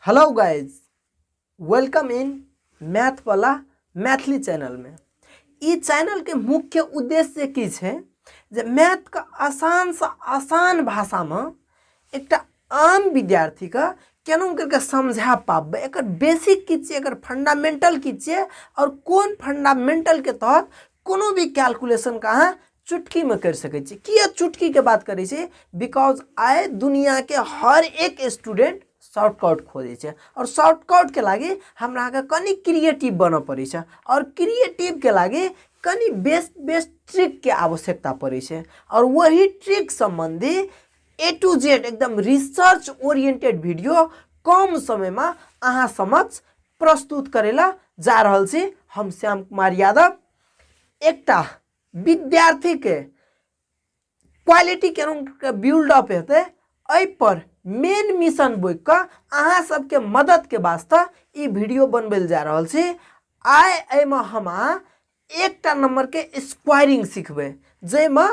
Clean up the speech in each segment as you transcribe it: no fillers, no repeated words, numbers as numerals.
Hello guys, welcome in math वाला Maithili channel में। ई channel के मुख्य उद्देश्य की छै जे मैथ के आसान से आसान भाषा में एकटा आम विद्यार्थी के केना करके समझा पाबे, एकर बेसिक की छियै, एकर फंडामेंटल की छियै और कोन फंडामेंटल के तहत कोनो भी कैलकुलेशन के अहाँ चुटकी में कर सकै छी। किया चुटकी के बात करै छी? Because आइ दुनिया के हर एक स्टूडेंट शॉर्टकट खोजै छै और शॉर्टकट के लागि हमरा अहाँके कनि क्रिएटिव बनऽ पड़ै छै और क्रिएटिव के लागि कनि बेस्ट बेस्ट ट्रिक के आवश्यकता पड़ै छै और वही ट्रिक सम्बन्धी ए टू जेड एकदम रिसर्च ओरिएंटेड वीडियो कम समय में अहाँ समक्ष प्रस्तुत करै ला जा रहल छी। हम श्याम कुमार यादव एकटा विद्यार्थी के क्वालिटी केना बिल्डअप हेतै एहि पर मेन मिशन बोकि कऽ अहाँ सबके मदद के वास्ते ई वीडियो बनबै लए जा रहल छी। आइ एहिमे हम अहाँ एकटा नंबर के स्क्वायरिंग सिखबै, जाहिमे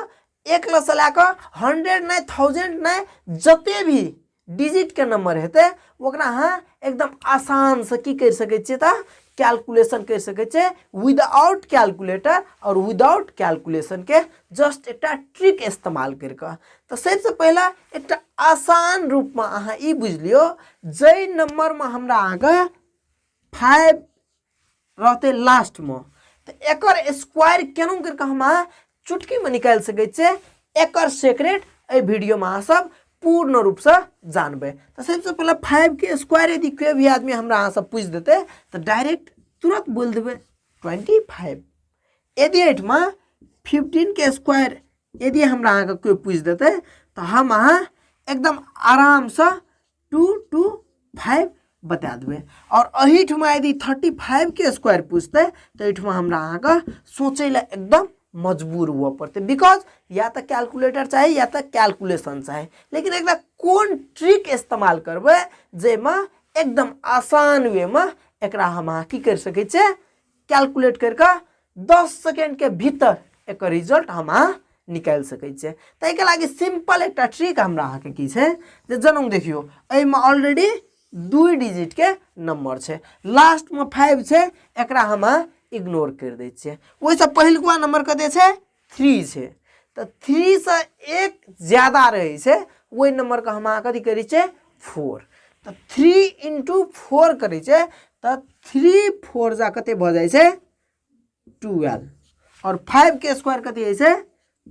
एक लसँ लए कऽ 100 नहि 1000 नहि जते भी डिजिट के नंबर हेतै ओकरा अहाँ एकदम आसान से की करि सकै छियै तऽ कैलकुलेशन करि सकै छियै विदाउट कैलकुलेटर और विदाउट कैलकुलेशन के जस्ट एकटा ट्रिक इस्तेमाल करि कऽ। तऽ सबसँ पहिले एकटा आसान रूपमे अहाँ ई बुझि लियौ, जाहि नंबरमे हमरा अहाँके 5 रहतै लास्टमे तऽ एकर स्क्वायर केना करि कऽ हम अहाँ चुटकीमे निकालि सकै छियै, एकर सीक्रेट एहि वीडियोमे अहाँ सब पूर्ण रूपसँ जानबै। तऽ सबसँ पहिले 5 के स्क्वायर यदि कोई भी आदमी हमरा अहाँ सब पूछि देतै तऽ डायरेक्ट तुरंत बोल देबै 25। यदि एहिठमा 15 के स्क्वायर यदि हमरा अहाँके कोई पूछि देतै तऽ हम अहाँ एकदम आरामसँ 2 2 5 बता देबै। और एहिठमा यदि 35 के स्क्वायर पूछतै तऽ एहिठमा हमरा अहाँके सोचै लए एकदम मजबूर हुअ पड़तै, because या तऽ कैलकुलेटर चाही या तऽ कैलकुलेशन चाही। लेकिन एकरा कोन ट्रिक इस्तेमाल करबै जाहिमे एकदम आसान वेमे एकरा हम अहाँ की करि सकै छियै, कैलकुलेट करि कऽ 10 सेकेंड के भीतर एकर रिजल्ट हम अहाँ निकालि सकै छियै। ताहिके लागि सिंपल एकटा ट्रिक हमरा अहाँके की छै जे जनम देखियौ एहिमे ऑलरेडी 2 डिजिट के नंबर छै, लास्टमे 5 छै, एकरा हम अहाँ इग्नोर करि दै छियै। ओहिसँ पहिलुका नंबर कते छै, 3 छै, तऽ 3 सँ 1 ज्यादा रहै छै ओहि नंबरके हम अहाँ कथी करै छियै, 4। तऽ 3 इंटू 4 करै छियै तऽ 3 4 जा कते भऽ जाइ छै, 12, और 5 के स्क्वायर कते होइ छै,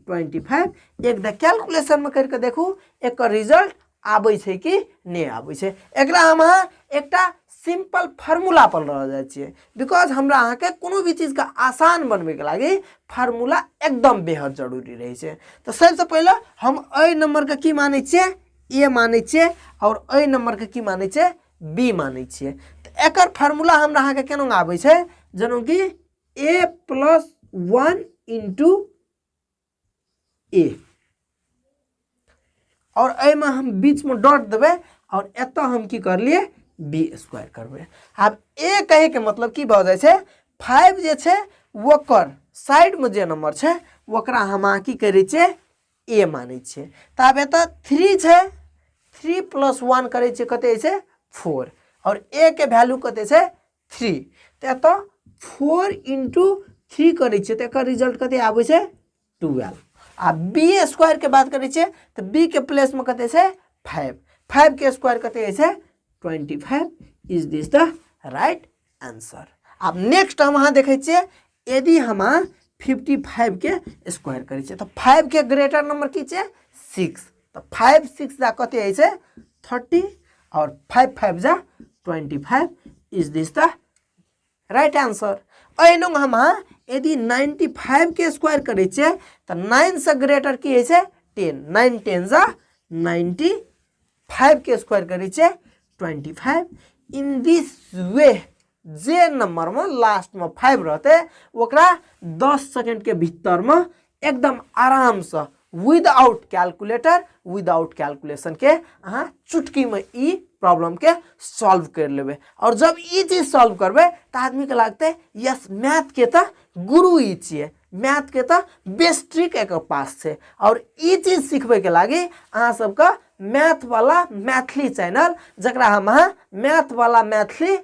25। एक द कैलकुलेशन में करके देखू एकर रिजल्ट आबै छै कि नहि आबै छै। एकरा हम अहाँ एकटा सिंपल फार्मूला पर लऽ जाइ छियै, because हमरा अहाँके कोनो भी चीजके आसान बनबैके लागि फार्मूला एकदम बेहद जरूरी रहै छै। तऽ सबसँ पहिले हम एहि नंबरके की मानै छियै, ए मानै छियै, और एहि नंबरके की मानै छियै, बी मानै छियै। तऽ एकर फार्मूला हमरा अहाँके केना आबै छै, जेना कि ए प्लस 1 इंटू ए, और एहिमे हम बीचमे डॉट देबै और एतऽ हम की करलियै, बी स्क्वायर करबै। आब ए कहैके मतलब की भऽ जाइ छै, 5 जे छै ओकर साइडमे जे नंबर छै ओकरा हम अहाँ की करै छियै, ए मानै छियै। तऽ आब एतऽ 3 छै, 3 प्लस 1 करै छियै कते होइ छै, 4, और ए के वैल्यू कते छै, 3। तऽ एतऽ 4 इंटू 3 करै छियै तऽ एकर रिजल्ट कते आबै छै, 12। आ बी स्क्वायर के बात करै छियै तऽ बी के प्लेस में कते छै, 5, 5 के स्क्वायर कते होइ छै, 25। Is this the right answer. आब नेक्स्ट हम अहाँ देखै छियै, यदि हम अहाँ 55 के स्क्वायर करै छियै तऽ 5 के ग्रेटर नंबर की छै, 6। तऽ 5 6 जा कते होइ छै, 30, और 5 5 जा 25। Is this the right answer. एहिनो हम अहाँ यदि 95 के स्क्वायर करै छियै तऽ 9 से ग्रेटर की होइ छै, 10, 9 10 जा 95 के स्क्वायर करै छियै 25। इन this way जे नंबरमे लास्टमे 5 रहतै ओकरा 10 सेकेंड के भीतरमे एकदम आरामसँ विदाउट कैलकुलेटर विदाउट कैलकुलेशन के अहाँ चुटकीमे ई प्रॉब्लम के सॉल्व कर लेबै। और जब ई चीज सॉल्व करबै तऽ आदमीके लागतै यस मैथ के तऽ गुरु ई छियै, मैथ के तऽ बेस्ट ट्रिक एकर पास छै। और ई चीज सिखबैके लागि अहाँ सबके मैथ वाला मैथिली चैनल, जकरा हम अहाँ मैथ वाला मैथिली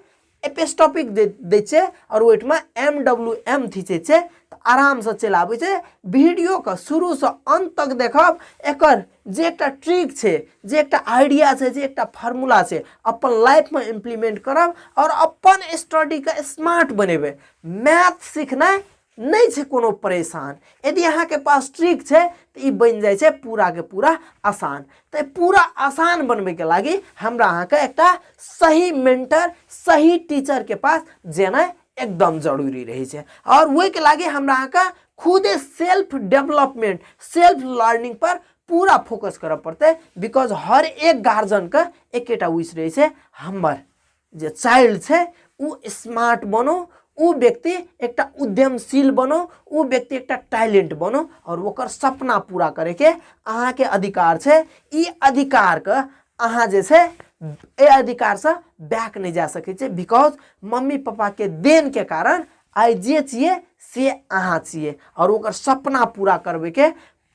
एपेस्टॉपिक दै छियै और ओहिठमा MWM खींचै छै तऽ आरामसँ चलि आबै छै। वीडियोके शुरूसँ अन्त तक देखब, एकर जे एकटा ट्रिक छै, जे एकटा आइडिया छै, जे एकटा फार्मूला छै, अपन लाइफमे इम्प्लीमेंट करब और अपन स्टडीके स्मार्ट बनेबै। मैथ सिखनाइ नहि छै कोनो परेशान, यदि अहाँके पास ट्रिक छै तऽ ई बनि जाइ छै पूरा के पूरा आसान। तऽ पूरा आसान बनबैके लागि हमरा अहाँके एकटा सही मेंटर, सही टीचरके पास जेनाइ एकदम जरूरी रहै छै। और ओहिके लागि हमरा अहाँके खुदे सेल्फ डेवलपमेंट, सेल्फ लर्निंग पर पूरा फोकस करऽ पड़तै। Because हर एक गार्जियनके एकेटा विश रहै छै, हमर जे चाइल्ड छै उ स्मार्ट बनो, उ व्यक्ति एकटा उद्यमशील बनो, उ व्यक्ति एकटा टैलेंट बनो और ओकर सपना पूरा करैके अहाँके अधिकार छै। ई अधिकारके अहाँ जे छै एहि अधिकारसँ बैक नहि जा सकै छै, because mummy पापाके देनके कारण आइ जे छियै से अहाँ छियै और ओकर सपना पूरा करबैके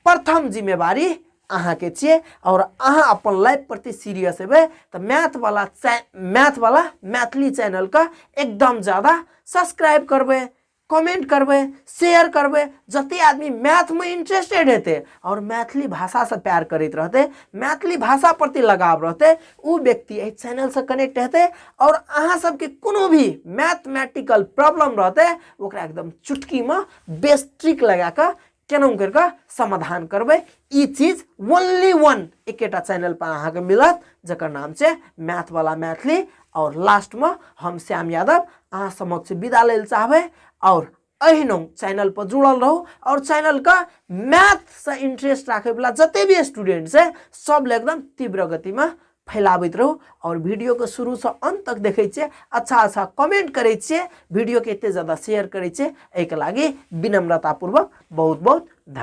प्रथम जिम्मेवारी अहाँके छियै। और अहाँ अपन लाइफ प्रति सीरियस हेबै तऽ मैथ वाला मैथिली चैनलके एकदम ज़्यादा सब्सक्राइब करबै, कमेंट करबै, शेयर करबै। जते आदमी मैथमे इंटरेस्टेड हेतै और मैथिली भाषासँ प्यार करैत रहतै, मैथिली भाषा प्रति लगाव रहतै, उ व्यक्ति एहि चैनलसँ कनेक्ट हेतै और अहाँ सबके कोनो भी मैथमेटिकल प्रॉब्लम रहतै ओकरा एकदम चुटकीमे बेस्ट ट्रिक लगाकऽ केना करिकऽ समाधान करबै। ई चीज ओनली वन एकेटा चैनल पर अहाँके मिलत, जकर नाम छै मैथ वाला मैथिली। और लास्टमे हम श्याम यादव अहाँ समक्ष विदा लेल चाहबै और एहिनो चैनल पर जुड़ल रहू और चैनलके मैथसँ इंटरेस्ट राखैवला जते भी स्टूडेंट छै सब लए एकदम तीव्र गतिमे फैलाबैत रहू। और वीडियोके शुरूसँ अंत तक देखै छियै, अच्छा अच्छा कमेंट करै छियै, वीडियोके एते ज़्यादा शेयर करै छियै, एहिके लागि विनम्रतापूर्वक बहुत बहुत धन्यवाद।